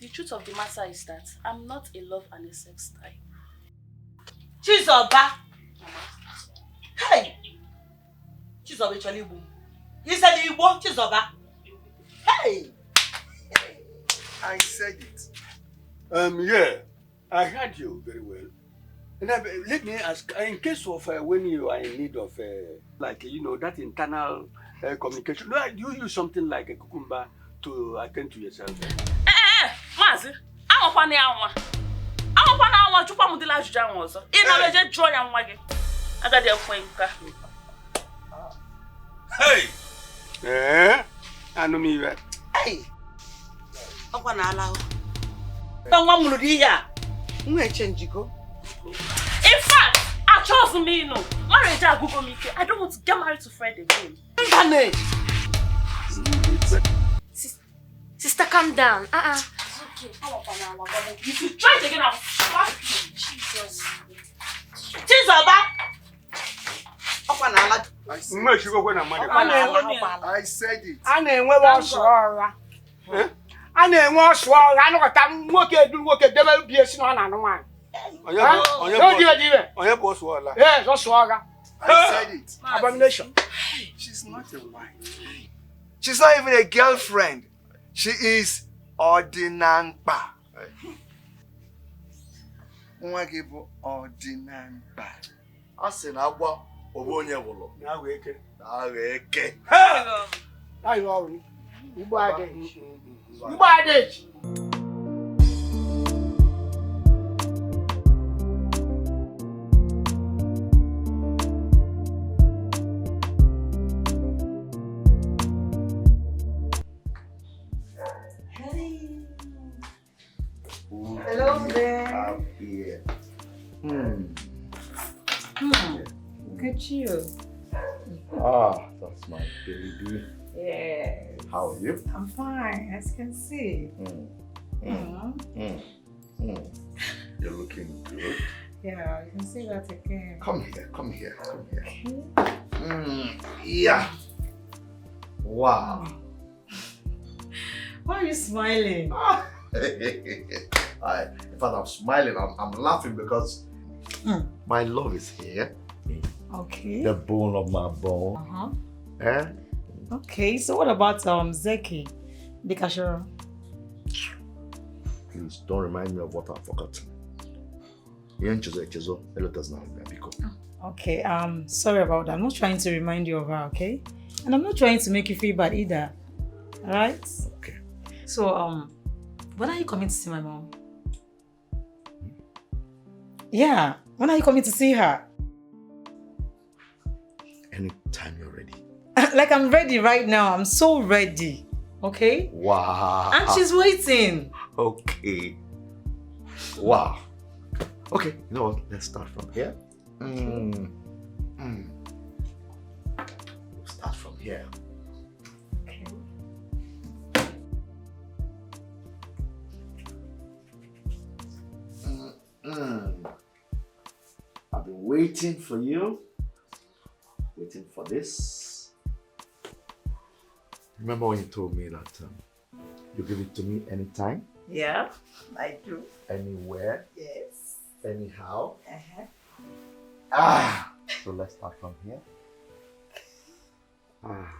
The truth of the matter is that I'm not a love and a sex type. Chizoba! Hey! Chizoba, ịchọrọ igbu m? Isela Igbo, Chizoba? Hey! I said it. Yeah, I heard you very well. And let me ask, in case of when you are in need of, like, you know, that internal communication, do you use something like a cucumber to attend to yourself? Ee, maazị, anwakwana ya anwa. Anwakwana anwa, jụkwa m dịla ajụjụ ahụ ọzọ. Ị nara eje jụọ ya nwa gị. Agadi ekwe nka. Hey! Eh? Anụ m iwe. Hey! Ọkwa na ala ahụ. Nwa m lụrụ ihe a. Nwa echenjigo. In fact, achọghịzị m ịnụ. Marriage agụgo m ike. I don't want to get married to Fred again. Mbane! Sister, calm down. Uh-uh. It's okay. Anwakwana anwa gwa m. If you try it again, I'll slap you. Jesus. Chizoba! Ọkwa na ala. I said, Mgbe echigokwe na mmadụ. Ọkwa na ala. Ọkwa ala. I said it. A na-enwewe ọsụ ọra. A na-enwe ọsụ ọra, anụkọta nwoke edu nwoke debe ubi esi na ọ na-anụ nwaanyị. Onye bụ onye bụ onye bụ ọsụ ọla? Yes, ọsụ ọra. I said it. Abomination. She's not a wife. She's not even a girlfriend. She is Odinampa. Nwa gị bụ Odinampa. A sị na agwa ogbu onye wụlụ Na-aghọ eke. na-aghọ eke. Ayọ ọrụ. Igbo adịghị. Igbo adịghị. Hello there. I'm here. Hmm. Look at you. Ah, that's my baby. Yeah. How are you? I'm fine, as you can see. Mm. Mm. Mm. Mm. You're looking good. Yeah, you can see that again. Come here, come here, come here. Okay. Mm. Yeah. Wow. Why are you smiling? In fact, I'm smiling. I'm laughing because my love is here. Okay. The bone of my bone. Uh-huh. Eh? Okay, so what about Zeki, the cashier? Please don't remind me of what I've forgotten. Okay, sorry about that. I'm not trying to remind you of her, okay? And I'm not trying to make you feel bad either. All right? Okay. So, when are you coming to see my mom? Yeah, when are you coming to see her? Anytime you're ready. Like I'm ready right now. I'm so ready. Okay? Wow. And she's waiting. Okay. Wow. Okay, you know what? Let's start from here. Mm. Mm. We'll start from here. Okay. Mm. I've been waiting for you. Waiting for this. Remember when you told me that you give it to me anytime? Yeah, I do. Anywhere? Yes. Anyhow? Uh-huh. Ah! So let's start from here. Ah.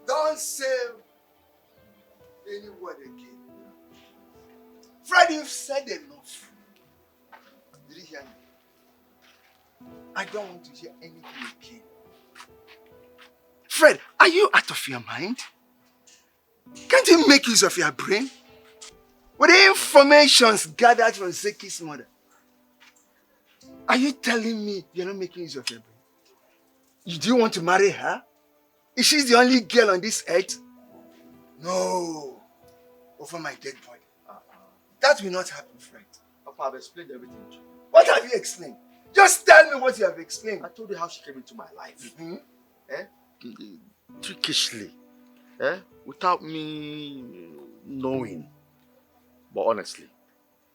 Don't say any word again. Fred, you've said enough. Did you hear me? I don't want to hear anything again. Fred, are you out of your mind? Can't you make use of your brain? With the information gathered from Zeki's mother, are you telling me you're not making use of your brain? You do want to marry her? Is she the only girl on this earth? No. Over my dead body. That will not happen, Fred. Papa, I've explained everything to you. What have you explained? Just tell me what you have explained. I told you how she came into my life. Mm-hmm. Eh? Trickishly. Eh? Without me knowing. But honestly,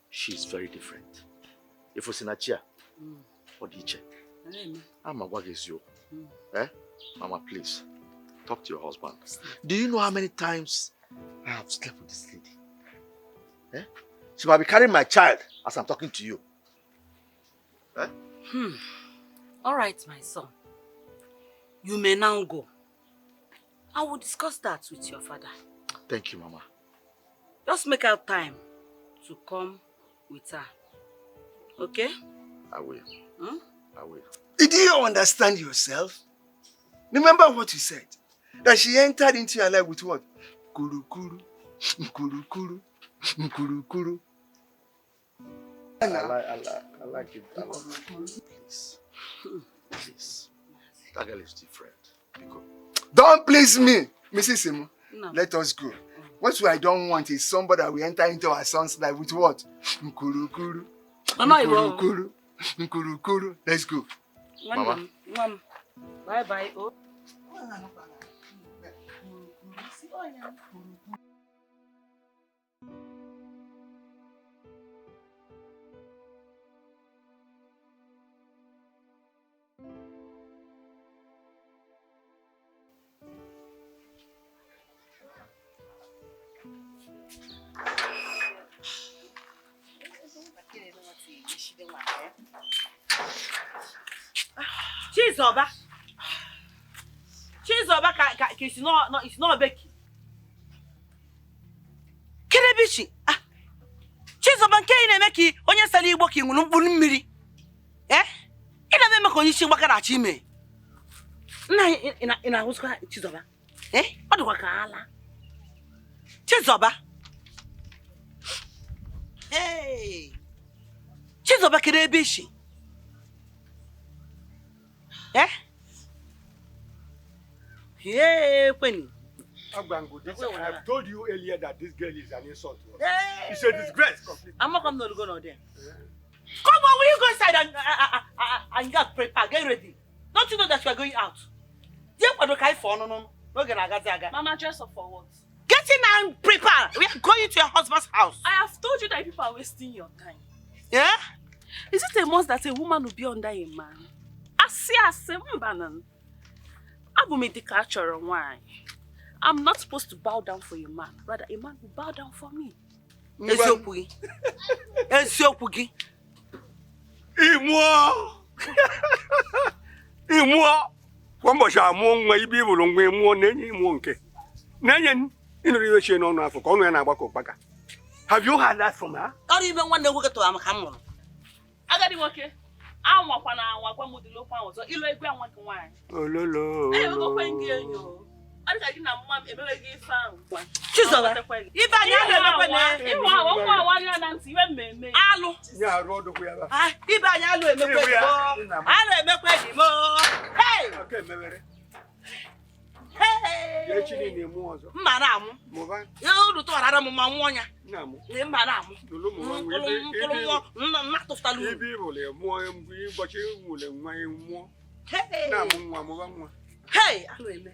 she's very different. If we see Odiche, I'm a wagezio. Eh? Mama, please, talk to your husband. Do you know how many times I have slept with this lady? Eh? She might be carrying my child as I'm talking to you. Eh? All right, my son. You may now go. I will discuss that with your father. Thank you, Mama. Just make out time to come with her. Okay? I will. Hmm? I will. Did you understand yourself? Remember what you said. That she entered into your life with what? Kuru kuru, kuru kuru, kuru kuru. I like it. I like it. Please. Please. That girl is different. Because don't please me, Mrs. Simu. No. Let us go. What I don't want is somebody that will enter into our son's life with what? Nkuru kuru. Nkuru kuru. Nkuru kuru. Let's go. Mama. Mama. Bye bye. Oh. Chizoba. Chizoba ka isi no beki. Kerebichi. Ah. Chizoba nke ị na-eme ka onye sara igbo ka ị ṅụrụ mkpụrụ mmiri. Eh? Ị na-eme ka onye isi mgbaka na-achọ ime. Nna ị na-ahụzikwa Chizoba. Eh? Ọ dịkwa ka ala. Chizoba. Hey. Chizoba kerebichi. Eh? Yeah, Penny. Agbango, I have told you earlier that this girl is an insult to us. Hey. It's a disgrace completely. I'm not coming to go now there. Come on, will you go inside and get prepared, get ready? Don't you know that you are going out? Mama, dress up for what? Get in and prepare. We are going to your husband's house. I have told you that people are wasting your time. Yeah? Is it a must that a woman will be under a man? Asi mbanan. I'm not supposed to bow down for a man. Rather, a man will bow down for me. Eziokwu gị. Imụọ. Imụọ. Kwa mbọchị amụọ nwa ibe ibụrụ nwa ịmụọ na-enye ịmụọ nke. Na-enye ịnụrụ ihe ochie n'ọnụ afọ ka ọnụ ya na-agbakọ ụkpaka. Have you heard that from her? Ọrụ ime nwanne nwoke tụrụ maka m nwụrụ. Agadi nwoke. Anwakwana anwa gwa m ụdịrị okwu ahụ ọzọ. Ilu egwu anwa gị nwaanyị. Ololo. Ewegokwe gị enyo. Ọ dịka gị na mma m emewe gị ife ahụ. Chizoba. Ibe anyị alụ emekwe na ịhụ awa nwa awa anya na ntị iwe mmemme. Alụ. Ya arụ ọdụkwụ ya ba. Ibe anyị alụ emekwe dị mo. Alụ emekwe dị mo. Hey! Aka emewere. Hey! Echi niile mụ ọzọ. Mma na-amụ. Mụba. Ya uru tụghara m ma nwụọ ya. Na-amụ. Mma na-amụ. Lolo mụba nwa ebe mkpụrụ mmụọ nna tụfụtala uru. Ebe ịbụle mụọ ụbọchị nwụle nwa mụọ. Na-amụ nwa mụba nwa. Hey! Alụ eme.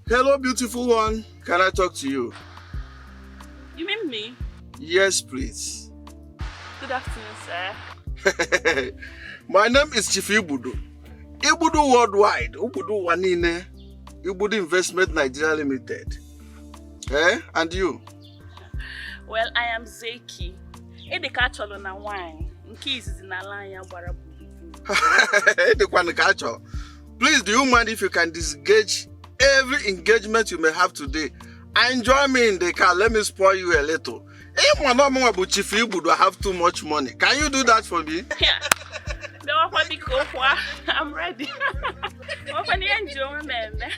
Hello, beautiful one. Can I talk to you? You mean me? Yes, please. Good afternoon, sir. My name is Chief Ibudu. Ibudu Worldwide. Ibudu Wanine. Ibudu Investment Nigeria Limited. Eh? And you? Well, I am Zeki. Edeka chọrọ na wine. Nke izizi na ala anya gbara gburugburu. Please, do you mind if you can disengage every engagement you may have today and join me in the car? Let me spoil you a little. Chief Ibudu, I have too much money. Can you do that for me? Yeah. I'm ready. dị. Nwekwana ihe nji onwe m eme.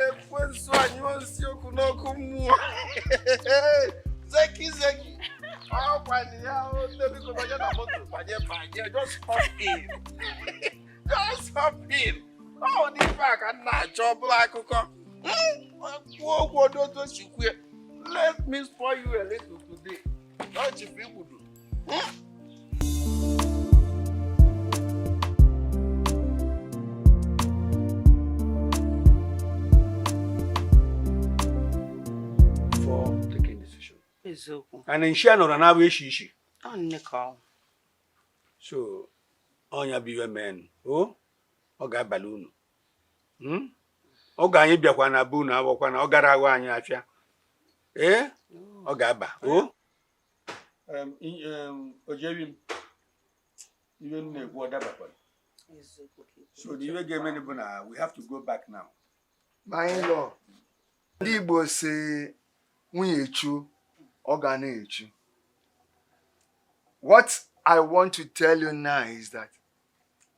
Ekwensu anyụọ nsị okwu n'ọkụ mmụọ. Zeki zeki. Ọkwa ni ya o nne biko banye na moto banye banye just hop in. Just hop in. Ọ dị ife a ka m na-achọ ọ bụla akụkọ. Kwuo okwu otu o si kwue. Let me spoil you a little today. Ọ Chief Igbudu. For taking decision. Eziokwu. And nshi a nọrọ na-abụ eshi ishi. Ọ nne ka ọ. So, ọnya bụ iwe men, o ọ ga-abalị unu. Oge anyị bịakwa na be unu awọkwa na ọ gara aghọ anyị afịa. Ee, ọ ga-aba. O ojebi m iwe m na-ekwu ọ dabakwara. So the iwe ga-eme bụ na we have to go back now. My in-law, ndị Igbo si nwunye chu, ọ ga na-echu. What I want to tell you now is that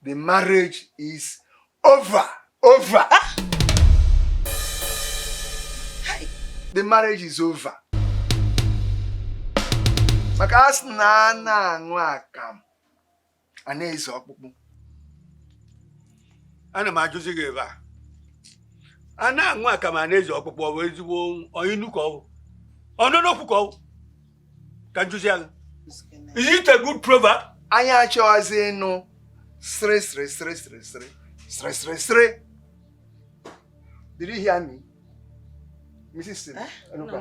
the marriage is over. Over. The marriage is over. Maka a sị na a na-aṅụ akamụ, a na-eze ọkpụkpụ. Ana m ajụzi gị ebe a. A na-aṅụ akamụ a na-eze ọkpụkpụ ọ bụ ezigbo inu ka ọ bụ? Ọnụnokwu ka ọ bụ? Ka njụzi ya gị. Is it a good proverb? Anyị achọghịzị ịnụ sịrị sịrị sịrị sịrị sịrị sịrị sịrị sịrị. Did you hear me? Mrs. Enuka.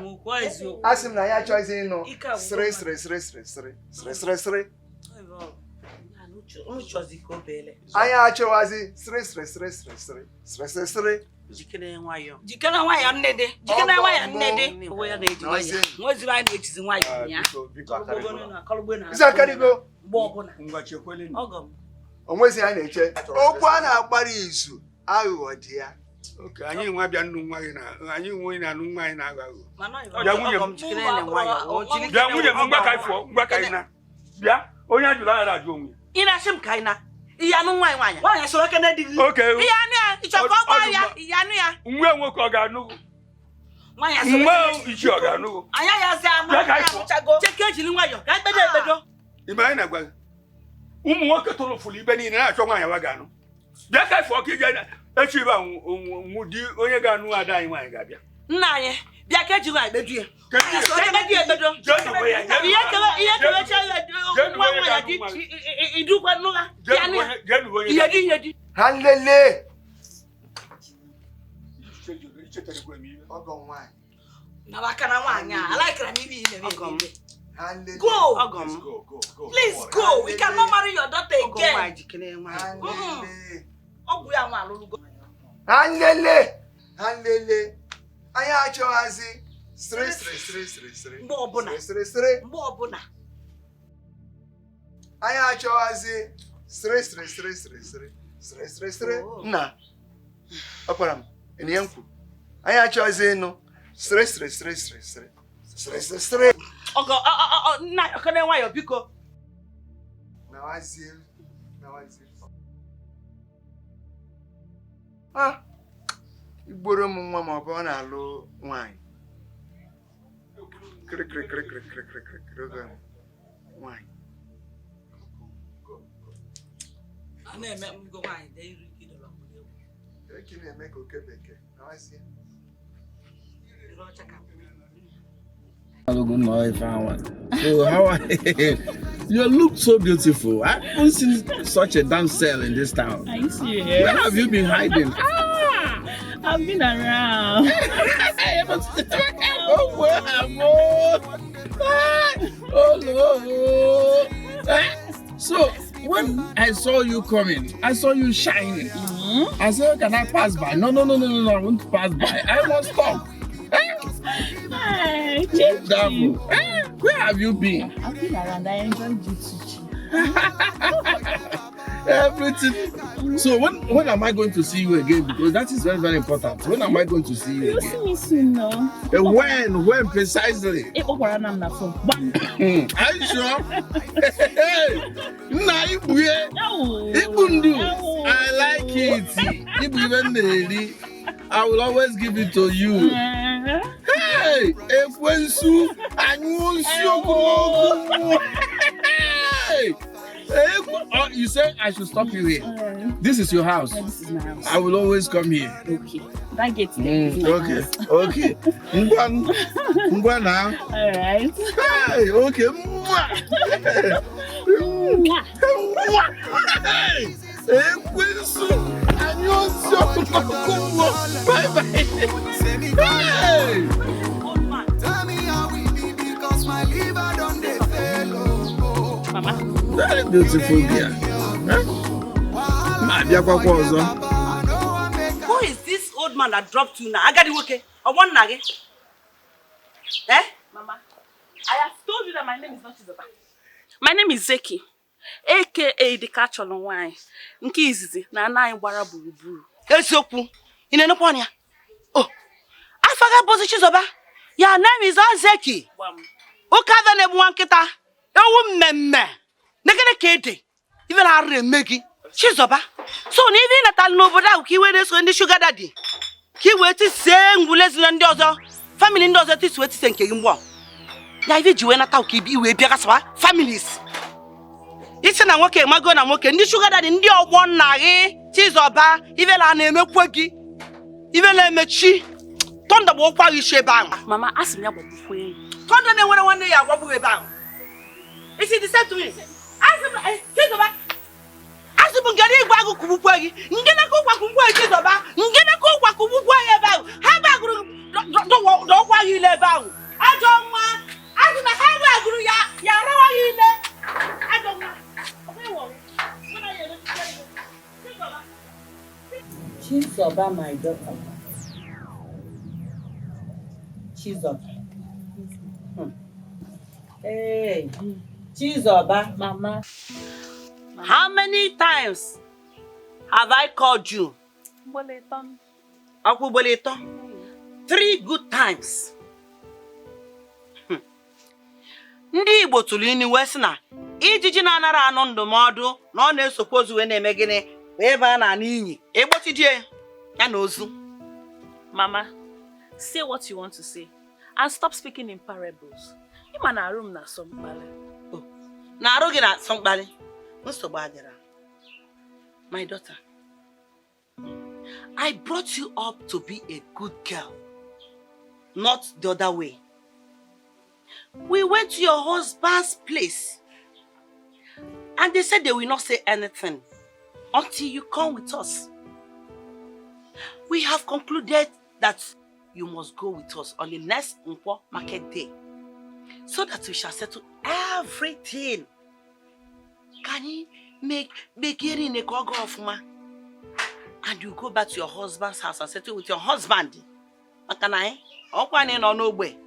Asị m na anyị achọghịzị ịnụ sịrị sịrị sịrị sịrị sịrị sịrị sịrị sịrị. Anyị achọghịzị sịrị sịrị sịrị sịrị sịrị sịrị sịrị sịrị. Jikere nwayọ. Jikere nwayọ nne dị. Jikere nwayọ nne dị. Onwe ya na-eji nwayọ. Nweziri anyị na-ejizi nwayọ ya. Isi akarigo. Mgbe ọbụla. Ngwa chekwele. Ọgọ m. O nwezi anyị na-eche. Okwu a na-agbara izu aghụghọ dị ya. Okay, anyị nwa bịa nnu nwa gị na anyị nwe na-anụ nwa anyị na-aghọ aghụghọ. Bịa nwunye m. Bịa nwunye m ngwa ka anyị fụọ, ngwa ka anyị na. Bịa, onye ajụrụ aghara ajụ onwe ya. Ị na-asị m ka anyị na. Ihe anụ nwaanyị nwaanyị. Nwaanyị soro kene di gị. Okay. Ihe anụ ya, ị chọrọ ka ọ gbaa ya, ihe anụ ya. Nwa nwoke ọ ga-anụ gị? Nwaanyị soro Nwa ichie ọ ga-anụ gị? Anya ya zi anụ, anyị anụchago. Cheke ejiri nwayọọ, ka anyị kpedo ekpedo. Ime anyị na-agwa gị. Ụmụ nwoke tụrụ fụrụ ibe niile na-achọ nwaanyị wa ga-anụ. Bịa ka anyị fụọ ka ị ga echi ibe di onye ga-anụ ada anyị nwaanyị ga-abịa. Nna anyị, bịa ka eji nwaanyị kpedu ya. Kpedu ya ekpedo. Ihe kewecha ya nwa nwaanyị dị idukwa nụgha. Ihe dị ihe dị. Ha nlele. Ọgọ nwaanyị. Nara aka na nwaanyị a, alaikara m ibe ị na-eme. Go. Please go. We cannot marry your daughter again. Ọgwụ ya nwa alụlụgo. Ha nlele. Ha nlele. Anyị achọghịzị sịrị sịrị sịrị sịrị sịrị. Mgbe ọbụla. Sịrị sịrị. Mgbe ọbụla. Anyị achọghịzị sịrị sịrị sịrị sịrị sịrị sịrị sịrị sịrị. Nna, ọkpara m, enyi m kwuru. Anyị achọghịzị ịnụ sịrị sịrị sịrị sịrị sịrị sịrị sịrị sịrị. Ọgọ, nna, ọkene nwayọ biko. Nawazie, nawazie. Ah, igboro m nwa ma ọ bụ ọ na-alụ nwaanyị. Kiri kiri kiri kiri kiri kiri kiri kiri oge nwaanyị. A na-eme ngo nwaanyị dị iru ike dọrọ mgbe egwu. Eki na-eme ka oke bekee. Nawazie. So how are you? Look so beautiful. I haven't seen such a damsel in this town. Are you serious? Where have you been hiding? Ah, I've been around. Oh no! So when I saw you coming, I saw you shining. Mm-hmm. I said, "Can I pass by?" No, no, no, no, no, no! I won't pass by. I must stop. Hi, Chief. Where have you been? I've been around. I enjoyed you too, Chief. Everything. So when am I going to see you again? Because that is very, very important. When am I going to see you You'll again? see me soon, no? When precisely? Ị kpọkwara na m na phone. Gbam. Are you sure? Nna Ibuye. Ibundu. I like it. Ibu ibe m na-eri. I will always give it to you. Hey, ekwensu anyụ nsi ogologo. Hey, oh, you say I should stop you here. This is your house. Yeah, this is my house. I will always come here. Okay. That gate there is my Okay, house. okay. Ngwa, ngwa now. All right. Hey, okay. Mwah. Mwah. Mwah. Hey, ekwensu anyụ nsi ogologo. Bye bye. Hey. Tell me how it be because my liver done dey fail oh. Mama. Very beautiful girl. Huh? Ma abịakwakwa ọzọ. Who is this old man that dropped you now? Agadi nwoke, ọgbọ nna gị? Eh? Mama, I have told you that my name is not Chizoba. My name is Zeki, aka the Kacholo nwanyị. Nke izizi na ana anyị gbara gburugburu. Eziokwu, ị na-enekwa anya? Oh, afa gị abụzi Chizoba. Your name is Zeki. Gbam. Ụka avịa na-egbu nwa nkịta, ewu mmemme. Negede ka ede, ife na-arụ eme gị. Chizoba, so na ife ị natara n'obodo ahụ ka i wee na-eso ndị sugar daddy, ka i wee tisie ngwulezi na ndị ọzọ, family ndị ọzọ tisuwe tise nke gị mgbọ. Ya ife ji wee nata ka i wee bịa gasawa families. Isi na nwoke mago na nwoke, ndị sugar daddy, ndị ọgbọ nna gị, Chizoba, ife na na-emekwe gị, ife na-emechi. Tọnda bụ ụkwa gị isi ebe ahụ. Mama, asị m ya gbagbukwa enyi. Tọnda na-enwere nwanne ya agbagbughị ebe ahụ. Isi the same to me. Asị m, Chizoba, asị m ngere igwe agụ kwugbukwe gị, ngeneka ụkwa kwugbukwe gị Chizoba, ngeneka ụkwa kwugbukwe ya ebe ahụ. Ha gbagụrụ dọkwa gị ile ebe ahụ. Ajọ nwa, asị na ha gbagụrụ ya, ya arawa gị ile. Ajọ nwa, ọ bụ ịwọ gị. Mụ na ya emechicha ihe. Chizoba. Chizoba, my daughter. Chizoba. Hey, Chizoba. Mama. How many times have I called you? Ọkwa ugboro ịtọ. 3 good times. Ndị Igbo tụrụ ilu wee sị na ijiji na-anara anụ ndụmọdụ na ọ na-esokwa ozu wee na-eme gịnị wee baa n'ala inyi egbochijie ya na ozu. Mama, say what you want to say and stop speaking in parables. Ịma na arụ m na-asọ mkpali. Na arụ gị na-asọ mkpali? Nsogbu adịra. My daughter, I brought you up to be a good girl, not the other way. We went to your husband's place and they said they will not say anything until you come with us. We have concluded that you must go with us on the next Nkwo market day so that we shall settle everything. Can you make in a ọfụma? And you go back to your husband's house and settle with your husband. Maka na ọkwa na ị nọ n'ogbe,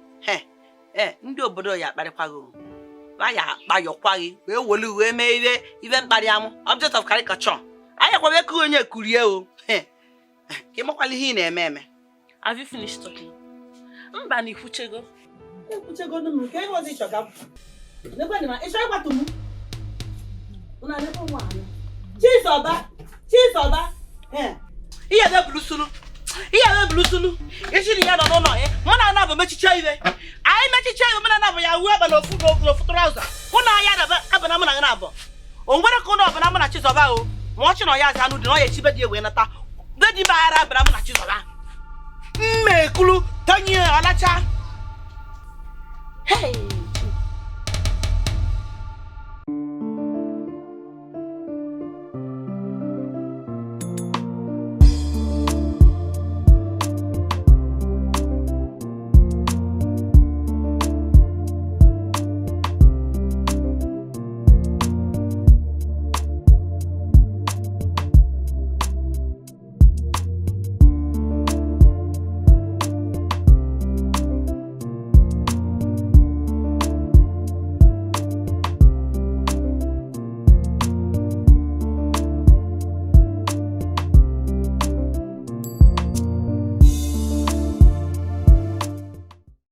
ndị obodo ya akparịkwa gị. Ya akpayọkwa gị wee wolu wee mee ibe mkparị amụ, object of caricature. Anyị akwa eke onye kurie o. Ka ị makwala ihe ị na-eme eme. Have you finished talking? Mba na ikwuchego. Ekwuchego m nke ihe ọzọ ịchọ ka m. Nekwe ma ịchọ ịkwatụ m. Una nekwe nwa anyị. Chizoba, Chizoba. Ihe ebe bulusulu. Ihe ebe bulusulu. Isi na ya nọ n'ụlọ ya. Mụ na ana bụ mechicha ibe. Anyị mechicha ibe mụ na ana bụ ya wuo akpa n'ofu n'ofu trouser. Mụ na ya na abụ na mụ na gị na-abụ. O nwere ka ụlọ ọbụla mụ na Chizoba o. Ma ọ chị na ya azụ anụ dị na ọ ya echibe dị wee nata. Be di baghara abara mụ na Chizoba. Mmekulu tanye ọlacha. Hey.